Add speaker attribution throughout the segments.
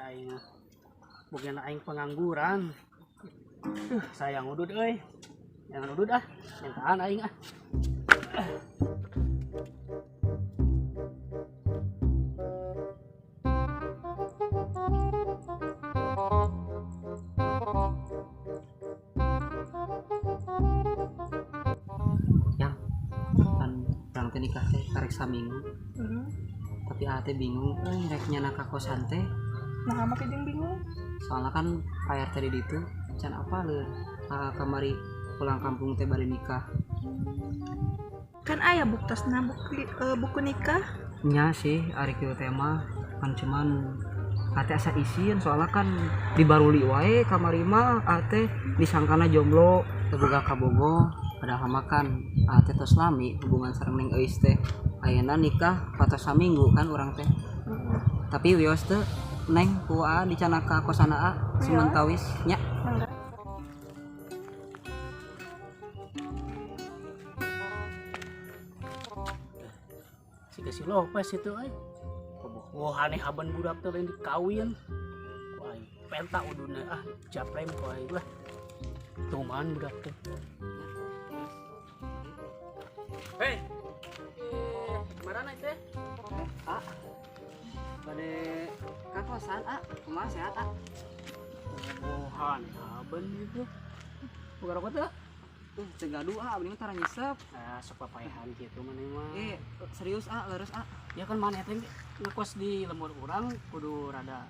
Speaker 1: Aing mah. Bukan aing pengangguran. Sayang udud euy. Jangan udud ah. Mintaan aing ah.
Speaker 2: Yang pan urang teh nikah teh karek saminggu. Tapi aa teh bingung euy rek nyana ka kosan teh.
Speaker 3: Nah, make jeung bingung.
Speaker 2: Soalnya kan Pak RT di ditu can apaleun. Aa kamari pulang kampung teh bari nikah.
Speaker 3: Kan aya buktosna buku nikah.
Speaker 2: Nya sih ari kieu teh mah kan cuman aa teh asa isin soalnya kan dibaruli wae kamari mah aa teh disangkana jomblo teu boga kabogoh padahal mah kan aa teh tos lami hubungan sareng Neng Euis teh. Ayeuna nikah patos saminggu kan urang teh. Tapi wios teh Neng ku aa dicana ka kosan aa sementawis nya.
Speaker 3: Mangga.
Speaker 1: Si si Lopez itu euy. Wah aneh haben budak teh lain dikawin. Ku aing penta uduna ah japrem ku aing lah. Tuman budak teh. Hei. Kemana teh?
Speaker 2: Ah. Bade ka kosan ah, kumaha sehat ah?
Speaker 1: Wah aneh haben gitu. Bukan rokok teh?
Speaker 2: Teu gaduh ah, abdi mah tara nyesep.
Speaker 1: Ah, sok papaehan kitu maneh mah.
Speaker 2: Serius ah, leres ah.
Speaker 1: Ya kan maneh teh ngekos di lembur urang kudu rada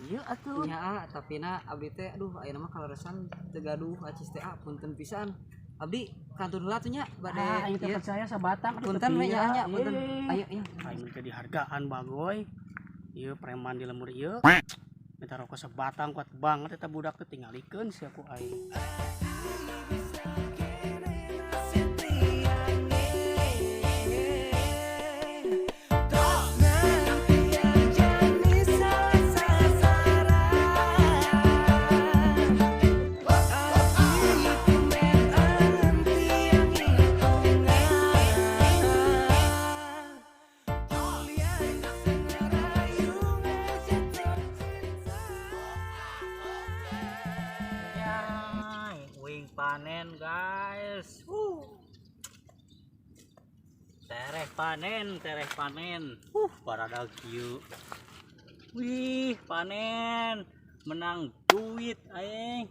Speaker 1: ieu atuh.
Speaker 2: Nya ah, tapi na abdi teh aduh ayeuna mah kaleresan teu gaduh acis teh ah, punten pisan. Abdi kantun heula tuh nya bade
Speaker 1: Ah, aing teh
Speaker 2: ieu.
Speaker 1: percaya sabatang atuh
Speaker 2: Punten we
Speaker 1: teu
Speaker 2: nya nya,
Speaker 1: pia.
Speaker 2: punten.
Speaker 1: Ye.
Speaker 2: Ayo ayo.
Speaker 1: Aing teh dihargaan bagoy. Ieu preman di lembur ieu. Minta rokok sebatang kuat banget eta budak teh tingalikeun sia ku aing.
Speaker 4: Ya, wing panen guys. Tereh panen, tereh panen. Parada kieu. Wih, panen. Menang duit aing.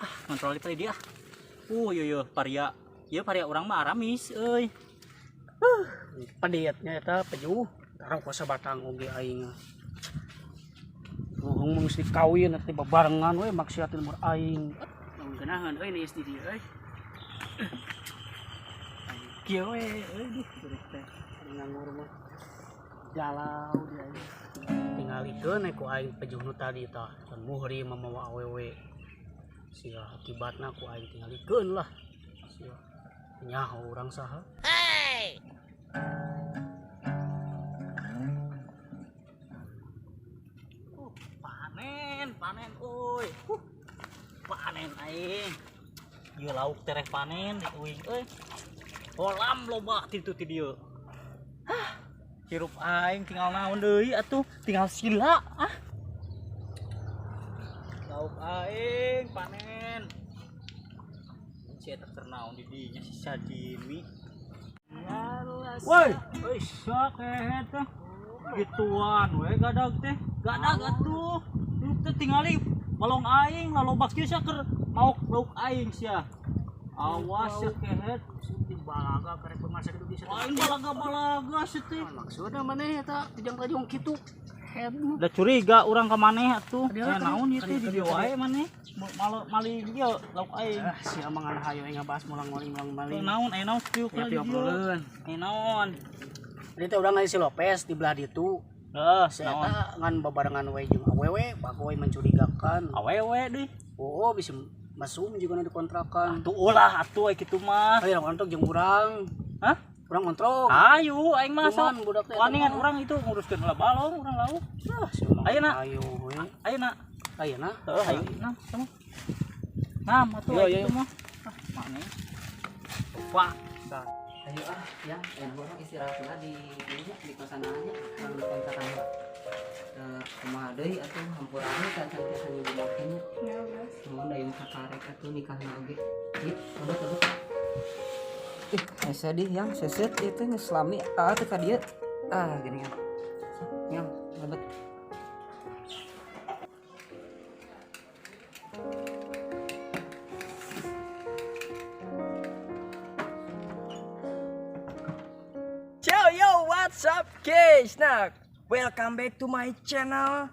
Speaker 4: Ah, kontrol tadi dia. Yo yo paria. Ieu paria urang mah aramis euy.
Speaker 1: Peditnya eta pejuh. Rokok sebatang oge aing. Bohong mah geus dikawin eta babarengan we maksiat lembur aing. Lamun geunaheun euy nih istri euy. Kieu we euy duh terus teh nganggur mah. Galau dia aing. Tingalikeun we ku aing pejuh nu tadi tah. Can muhri mamawa awewe. Sia akibatna ku aing tingalikeun lah. Sia nyaho urang saha.
Speaker 4: Panen, panen euy. Panen aing. Ieu lauk tereh panen di uing euy. Kolam loba ti ditu ti dieu. Hah, hirup aing tinggal naon deui atuh, tinggal sila ah. Lauk aing panen. Si eta keur naon di dinya si Sajimi. Woi, euy sok hehet teh. Gituan we gadag teh. Gadag atuh. Lu teh tingali balong aing lalobak kieu sia keur maok lauk aing sia. Awas sia kehet.
Speaker 1: Di balaga karek pemasak itu bisa.
Speaker 4: Aing balaga-balaga sia teh.
Speaker 1: Maksudna maneh eta tijang-tajung kitu. Head.
Speaker 4: Da curiga urang ka maneh atuh.
Speaker 1: Kadieu,
Speaker 4: Eh naon ieu teh
Speaker 1: kadieu,
Speaker 4: di dieu wae maneh. Maling ieu lauk aing.
Speaker 1: Ah, sia mah ngan hayo aing ngabahas mulang maling mulang maling.
Speaker 4: Naon aya naon kieu
Speaker 1: Ya
Speaker 4: ka dieu.
Speaker 1: diobrolkeun.
Speaker 4: Aya naon?
Speaker 1: Jadi teh urang si Lopez di belah ditu.
Speaker 4: Heeh,
Speaker 1: Si
Speaker 4: naon?
Speaker 1: eta ngan babarengan we jeung awewe bagoy mencurigakan.
Speaker 4: Awewe deui.
Speaker 1: Oh, bisa mesum juga nu dikontrakan.
Speaker 4: Atuh ulah atuh aya kitu mah.
Speaker 1: Ayo urang ontrog jeung urang.
Speaker 4: Hah?
Speaker 1: Urang ontrog.
Speaker 4: Ayo aing mah
Speaker 1: Cuman
Speaker 4: sok.
Speaker 1: budak teh eta
Speaker 4: Waningan
Speaker 1: mah.
Speaker 4: urang itu nguruskeun heula balong urang lauk.
Speaker 1: Ah, sia mah.
Speaker 4: Ayeuna.
Speaker 1: Ayo we.
Speaker 4: Ayeuna.
Speaker 1: Ayeuna.
Speaker 4: Heeh, ayo. Nah, sama. Nah, atuh
Speaker 1: Yo,
Speaker 4: aya
Speaker 1: yo,
Speaker 4: kitu mah. Ah, maneh. Wah.
Speaker 2: Ayo ah, ya, enak orang istirahat lah di ini di kosan aja, orang di kontrakan lah. Kumaha deui atuh hampura we ka can tiasa nyuguhkeun nya.
Speaker 3: Ya geus.
Speaker 2: Nuhun da ieu mah kakarek atuh nikahna oge. Ieu lebet lebet. Ih, hese di yang seset ieu teh geus lami ah teh ka dieu. Ah, gini ya. Yang lebet.
Speaker 5: Yo yo, what's up guys? Nah, welcome back to my channel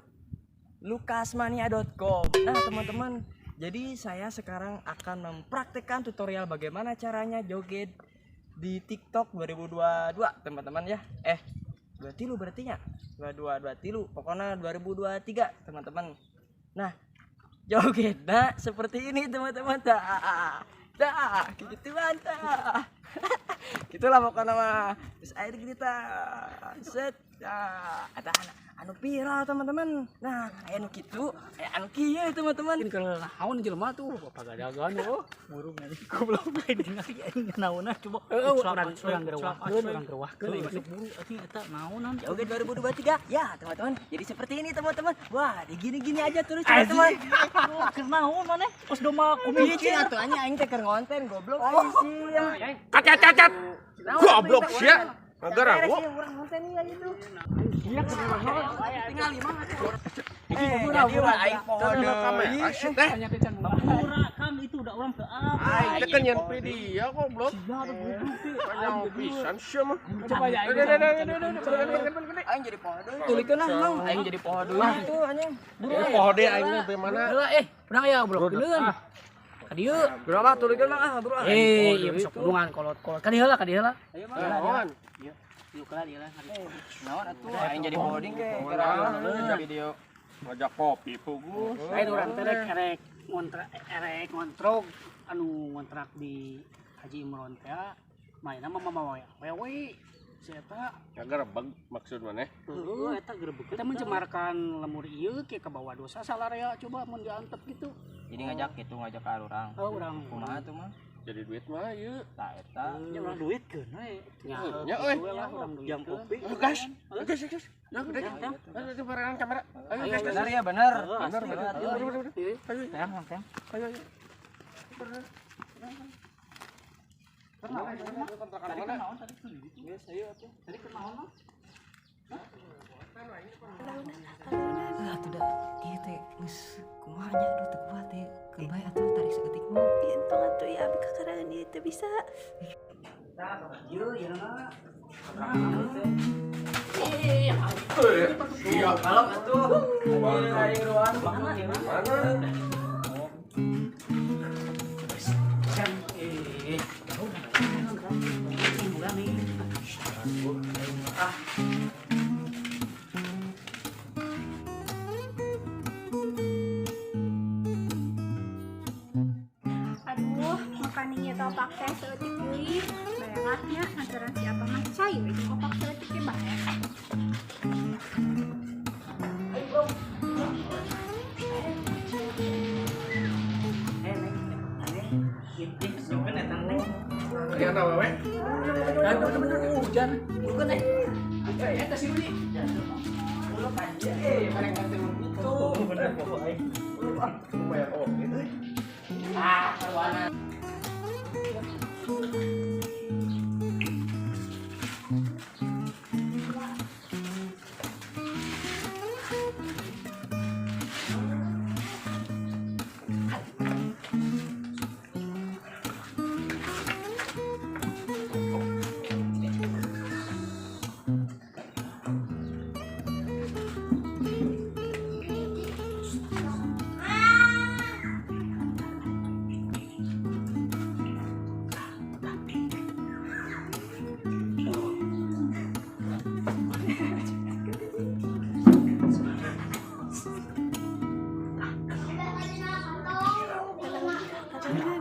Speaker 5: lukasmania.com. Nah teman-teman, jadi saya sekarang akan mempraktikkan tutorial bagaimana caranya joget di TikTok 2022 teman-teman ya. 23 berarti nya. 22 23, pokoknya 2023 teman-teman. Nah, joget nah seperti ini teman-teman. Dah, dah, gitu mantap. Gitulah pokoknya mah. Terus air kita set. Nah, ada anu viral teman-teman. Nah, aya nu kitu, aya anu kieu teman-teman.
Speaker 1: Ini kalau naon jelema tuh pagadagan oh.
Speaker 4: Murung anjing goblok aing ningali aing naonan coba.
Speaker 1: Heeh, urang urang gerewahkeun, urang gerewahkeun
Speaker 4: Heuh, masuk buru anjing eta naonan.
Speaker 5: Joget 2023. Ya, teman-teman. Jadi seperti ini teman-teman. Wah, digini-gini aja terus teman-teman.
Speaker 4: Keur naon maneh? Kos domba
Speaker 5: Kumicin atuh anjing aing teh keur ngonten goblok aing sia.
Speaker 6: Kacat cacat. Goblok sia. Gara gua.
Speaker 5: Urang ngonten ieu gitu.
Speaker 2: Tinggal lima atuh.
Speaker 5: Jadi urang aing poho deui.
Speaker 6: Asyik teh.
Speaker 4: Pura Kang itu udah orang teu apa.
Speaker 6: Aing teh kan nyen video goblok. Panjang pisan sia mah.
Speaker 1: Coba ya.
Speaker 5: Aing jadi poho deui.
Speaker 2: Tulikeun ah, Mang.
Speaker 5: Aing jadi poho deui itu anjing.
Speaker 6: Poho deui aing mah bagaimana?
Speaker 1: Heula urang ya blok duluan. Ka dieu.
Speaker 5: Bro lah tulikeun mah ah bro.
Speaker 1: Eh, ieu sok kudungan kolot-kolot. Ka dieu heula, ka dieu heula.
Speaker 6: Naon?
Speaker 1: Yuk lah dia lah.
Speaker 5: Naon atuh aing jadi poho deui ke video.
Speaker 6: Ngajak kopi pugu.
Speaker 1: Lain urang teh rek erek ngontrak erek ngontrok anu ngontrak di Haji Imron teh mainna mah mamawa wewe si eta
Speaker 6: Ngagerebeg maksud maneh.
Speaker 1: heueuh eta gerebek kita mencemarkan lemur ieu ke kabawa dosa salarea coba mun diantep gitu.
Speaker 5: Jadi ngajak gitu ngajak ka urang.
Speaker 1: Oh, urang
Speaker 5: Kumaha tuh mah?
Speaker 6: Jadi duit mah ieu.
Speaker 5: Tah eta.
Speaker 4: Nya urang duit keun we.
Speaker 1: nya
Speaker 6: Nya euy.
Speaker 1: gitu lah urang duit
Speaker 4: Jam
Speaker 1: keun.
Speaker 4: kopi.
Speaker 6: Gas. Gas gas. Ya udah. Ayo coba barengan kamera. Ayo gas gas.
Speaker 5: Benar ya benar.
Speaker 6: Bener bener. Bener bener. Ayo
Speaker 5: Tayang tayang.
Speaker 6: ayo ayo. Kontrakan mana?
Speaker 2: Ah, atuh da ieu teh geus kumaha nya aduh teu kuat teh. Keun bae atuh tarik saeutik mah.
Speaker 3: Ieu entong atuh ya abi kakarangan ieu teu bisa.
Speaker 1: Ieu ieu na.
Speaker 6: Iya.
Speaker 5: Kalem atuh. Aing ruan.
Speaker 6: Mana?
Speaker 3: Aduh, makaning ieu opak teh saeutik deui. Bayangatnya lantaran si apa mah cai we jeung opak saeutik ge bae.
Speaker 6: Aya na wewe.
Speaker 1: Aduh, hujan. Bukan eh. Eta si Rudi.
Speaker 6: Lumayan oke euy.
Speaker 1: Ah, sarwana.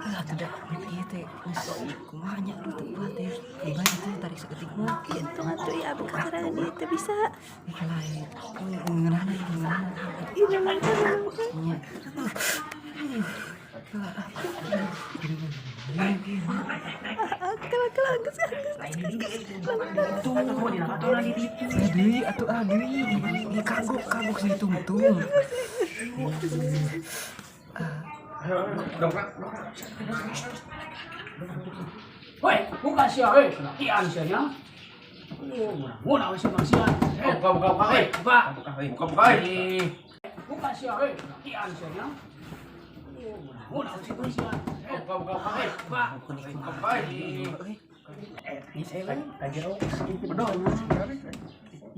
Speaker 2: Ah, atuh da ieu teh geus kumaha nya aduh teu kuat teh. Keun bae atuh tarik saeutik mah.
Speaker 3: Ieu entong atuh ya abi kakarangan ieu teu bisa.
Speaker 2: Ih, lain. Ngeunahna ieu ngeunahna.
Speaker 3: Ih, memang kan memang kan.
Speaker 2: Nya.
Speaker 3: Ah, kela kela geus geus geus geus.
Speaker 1: Fotona di ditu.
Speaker 2: Deui atuh ah deui. Ih, kagok kagok si tungtung.
Speaker 6: Dongkrak.
Speaker 1: Woi, buka sia euy, kian sia nya. Oh, mun sia sia.
Speaker 6: Buka buka buka
Speaker 1: Woi,
Speaker 6: euy.
Speaker 1: buka.
Speaker 6: Buka euy, buka buka euy.
Speaker 1: Eh, buka sia euy, kian sia nya. Oh, mun sia sia.
Speaker 6: Buka buka buka euy.
Speaker 1: Buka.
Speaker 6: Buka buka euy.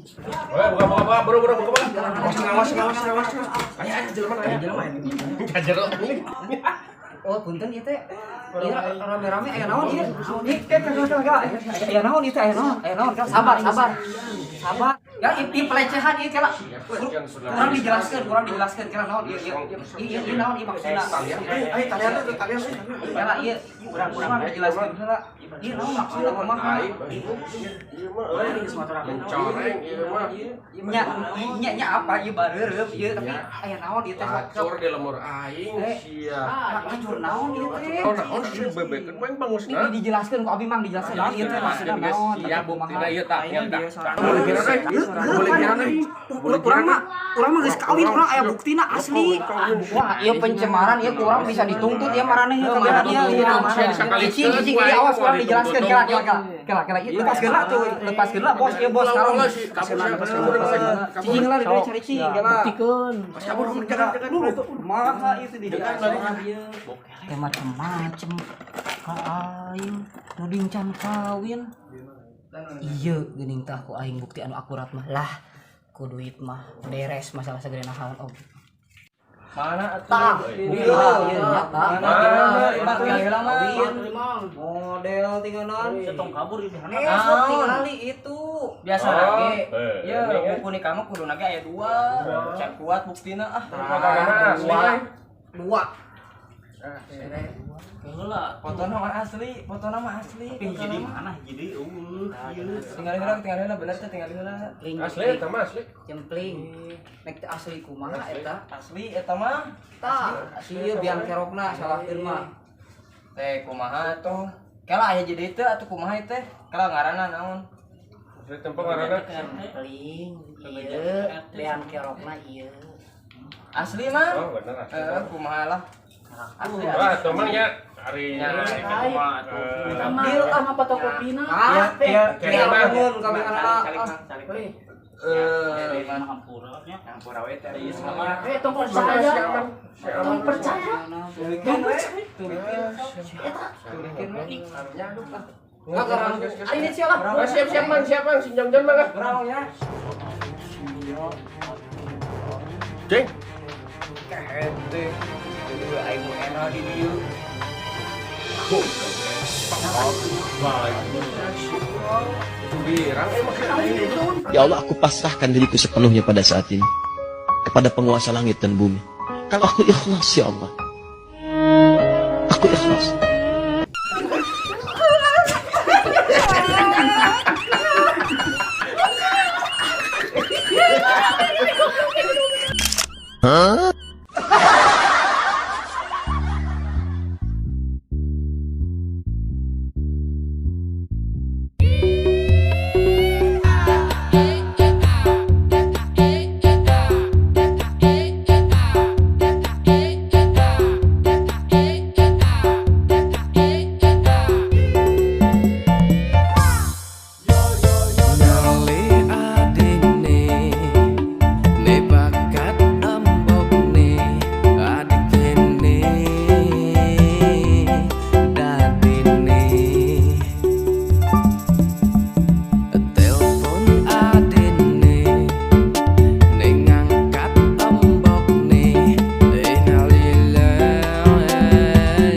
Speaker 6: Woi, buka buka buka, bro bro buka buka. Awas awas awas awas. Aya aya jelema aya jelema. Jajero.
Speaker 2: Oh, punten ieu teh. Ieu rame-rame aya naon ieu? Ih, kela. Aya naon ieu teh? Aya naon? Aya naon? Sabar, sabar. Sabar. Ya, ieu pelecehan ieu kela. Kurang dijelaskeun kela naon ieu ieu. Ieu ieu naon ieu maksudna?
Speaker 6: Ayo talian tuh, talian.
Speaker 2: Kela ieu kurang dijelaskeun heula. Ieu naon maksudna kumaha?
Speaker 6: Ieu mah euy. Mencoreng ieu mah.
Speaker 2: Nya nya nya apa ieu bareureum ieu tapi aya naon ieu teh?
Speaker 6: Lacur di lemur aing sia.
Speaker 2: Lacur naon ieu teh?
Speaker 6: Oh, naon sih bebekeun main bangusna.
Speaker 2: Ini dijelaskeun ku abi mang dijelaskeun naon ieu teh maksudna naon?
Speaker 6: Siap buktina ieu tah, ieu tah. Boleh kira euy. Boleh kira euy.
Speaker 2: Urang mah geus kawin, urang aya buktina asli. Wah, ieu pencemaran ieu kurang bisa dituntut ieu maraneh ieu kabehan ieu ieu. Cicing cicing ieu awas kurang dijelaskeun kela kela kela. Kela kela ieu lepaskeun lah tuh, lepaskeun lah bos ieu bos kalong. Cicing lah dari cari cicing kela.
Speaker 1: Buktikeun.
Speaker 6: Kabur jangan jangan
Speaker 2: Dulu maha itu dijelaskeun. Ya macem-macem ka aing nuding can kawin. Iya geuning tah ku aing bukti anu akurat mah lah. Ku duit mah beres masalah segede naon oge.
Speaker 5: Mana atuh?
Speaker 2: Tah,
Speaker 5: Iya,
Speaker 2: iya nyata.
Speaker 5: Mana? Mana? Tinggal
Speaker 2: Kawin. Model tinggal naon.
Speaker 4: Setong kabur di sana.
Speaker 2: Eh, sok tingali itu.
Speaker 5: Biasa
Speaker 6: Oh,
Speaker 5: lagi.
Speaker 6: eh,
Speaker 5: Ya,
Speaker 6: ini kan.
Speaker 5: buku nikah mah kudu nage aya dua. Can kuat buktina ah.
Speaker 6: Asli.
Speaker 2: Dua.
Speaker 4: Heula.
Speaker 5: Foto nama asli, foto nama asli.
Speaker 4: Tapi hiji di mana hiji deui eueuh. Ieu.
Speaker 5: Tinggal heula bener teh tinggal heula.
Speaker 6: Asli eta mah asli.
Speaker 2: Cempling. Nek teu asli kumaha eta?
Speaker 5: Asli eta mah.
Speaker 2: Tah, ieu biang kerokna salahkeun mah.
Speaker 5: Teh kumaha tuh? Kela aya jadi teu atuh kumaha teh? Kela ngaranna naon?
Speaker 6: Asli tempo ngaranna.
Speaker 2: Cempling, ieu biang kerokna ieu.
Speaker 5: Asli mah.
Speaker 6: Oh, bener asli.
Speaker 5: Eh, kumaha lah. Asli.
Speaker 6: Wah, tuh mah nya ari
Speaker 1: Deal ah mah fotokopina.
Speaker 2: Ah,
Speaker 5: Iya,
Speaker 2: iya,
Speaker 6: mah.
Speaker 2: bener kami kana.
Speaker 1: Woi,
Speaker 5: Eh,
Speaker 4: Hampura nya.
Speaker 5: hampura we teh ieu sama.
Speaker 1: eh tong percaya. Tong percaya.
Speaker 5: Tulikeun we. Tulikeun. Tulikeun we.
Speaker 2: Ari ini lah.
Speaker 6: Ah, siap siap mang, siap mang, sinjong jon mang ah.
Speaker 5: Kurang ya.
Speaker 6: Ceng.
Speaker 5: Kehete. Kudu aing mu eno di dieu.
Speaker 7: Ya Allah, aku pasrahkan diriku sepenuhnya pada saat ini kepada penguasa langit dan bumi. Kalau aku ikhlas, ya Allah, aku ikhlas.